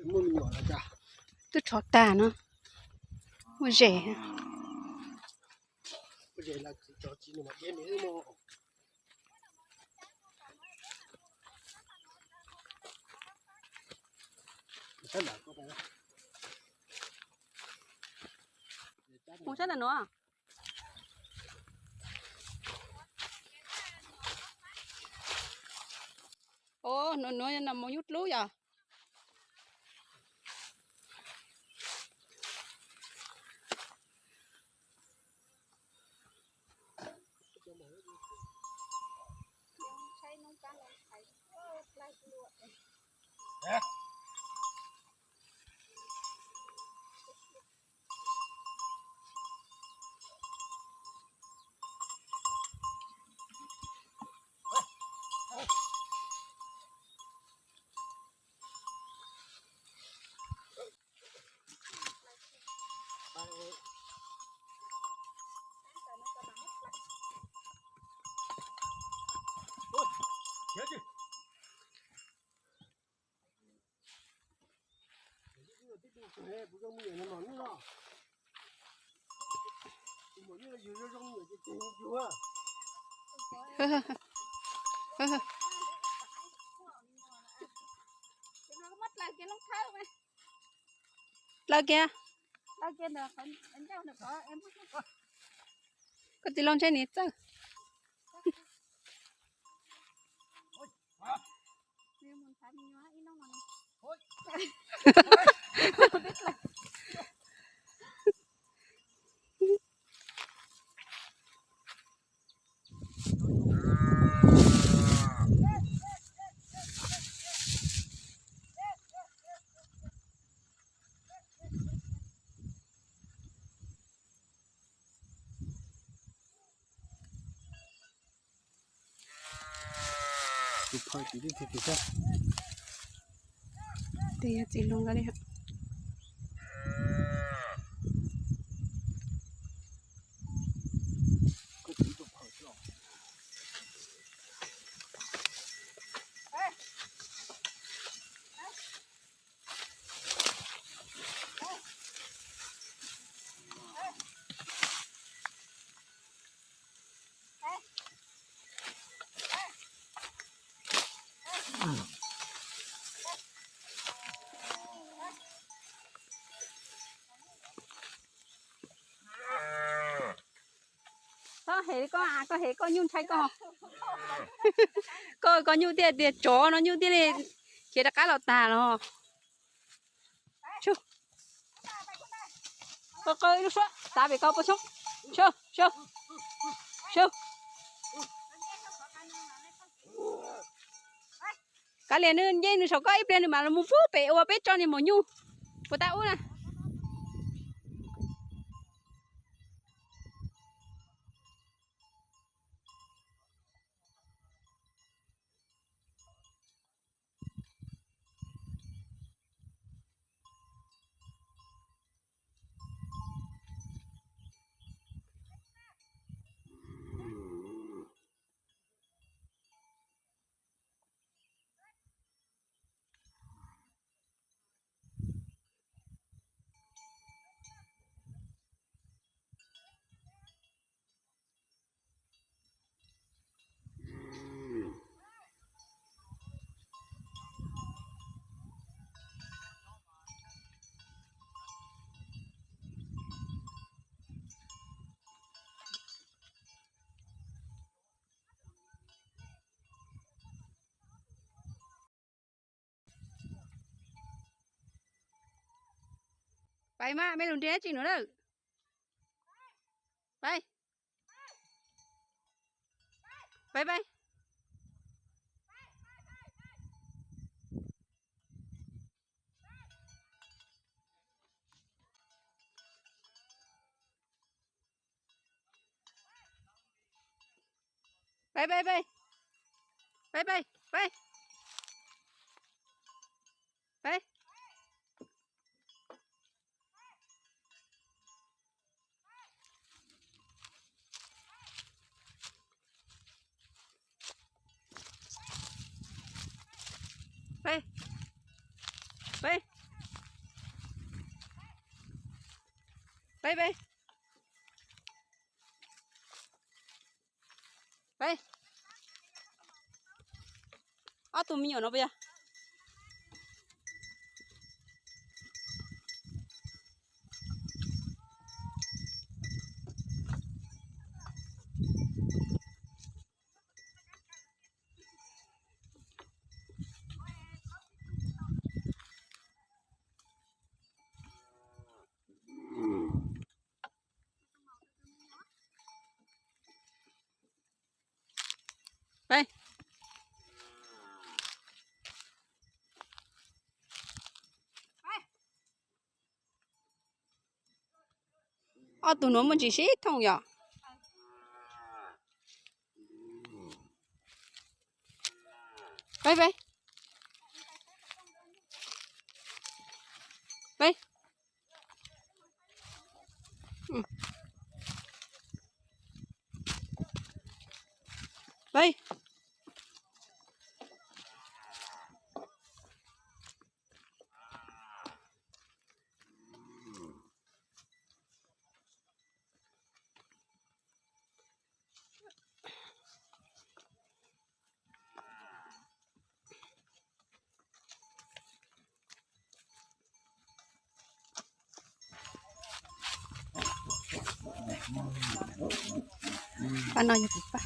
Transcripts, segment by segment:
Twb rho tag no, muaj zes. Mus sab ntawm no. Ov, nuav nuav no mus nyuj dlub yom. Dlaws kiag. Koj txiv loo ntshe nws txawj. Tus phawj tim tib tug saib. Tes yog txiv hluas nkaus li. Koj hem koj, koj hem koj nyuj ntshai koj. Koj, koj nyuj thiaj tias tsov no nyuj thiaj li khiav rov qab los tag los. Qw, qw ib lub suab tav pem koj pua xyoob. Sub, sub, sub. Kav liam nws nce nws saum koj ib pliag nws mam los mus pub pem ua peb tso niag maum nyuj puas tau ub na. Peb mas mej lug nrhiav dab tsi nua lawm. Peb, peb, peb. Peb, peb, peb. Peb, peb, peb. Peb. Peb, peb. Peb, peb, peb. Ob tug me nyuam no puas yog? Peb. Ob tug nuav muaj ntsis sib thooj yom. Peb, peb, peb, peb. Pab no yog kuv pab.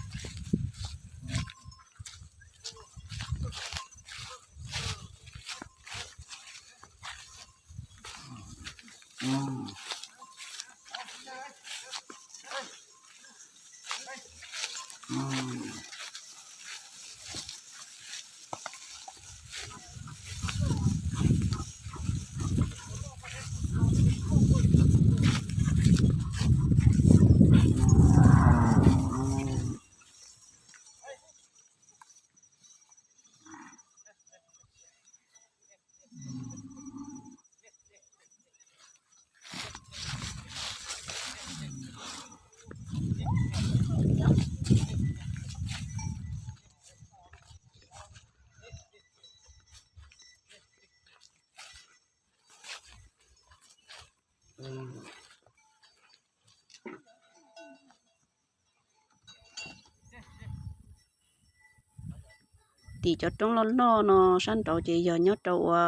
Tim cov roob loj loj no sab nraud ces yog nyob rau ua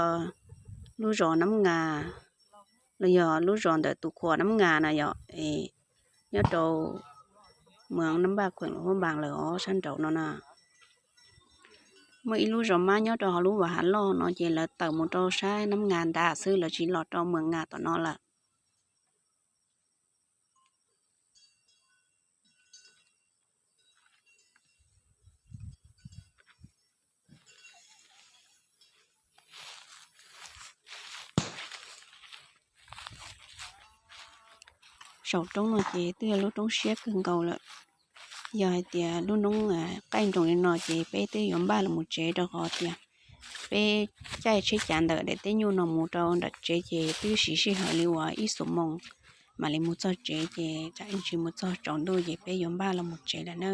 lub zos Nab Nga, los yog lub zos ntawm tus khuam Nab Nga na yom, nyob rau moos Nab Npaj khueem Luam Phab Npaas lawm os sab nraud no na. Muaj ib lub zos mab nyob rau hauv lub vas hav loj no ces lawv tawm mus rau sab Nab Nga ntag xwb, lawv tsis los rau moos Nga tom no lawm. Saum roob no ces twb yog lub roob siab kawg nkaus lawm. Yog hais tias lub hnub qaij nroos li no ces peb twb yuav npaj los mus tsev, rau qhov tias peb caij tsheb cav ntawm daim teb nyuj no mus rau nram tsev ces twb siv sij hawm li uas ib xuab moos mam li mus txog tsev, ces tsam ib ntsis mus txog tsaus ntuj ces peb yuav npaj los mus tsev lawm na.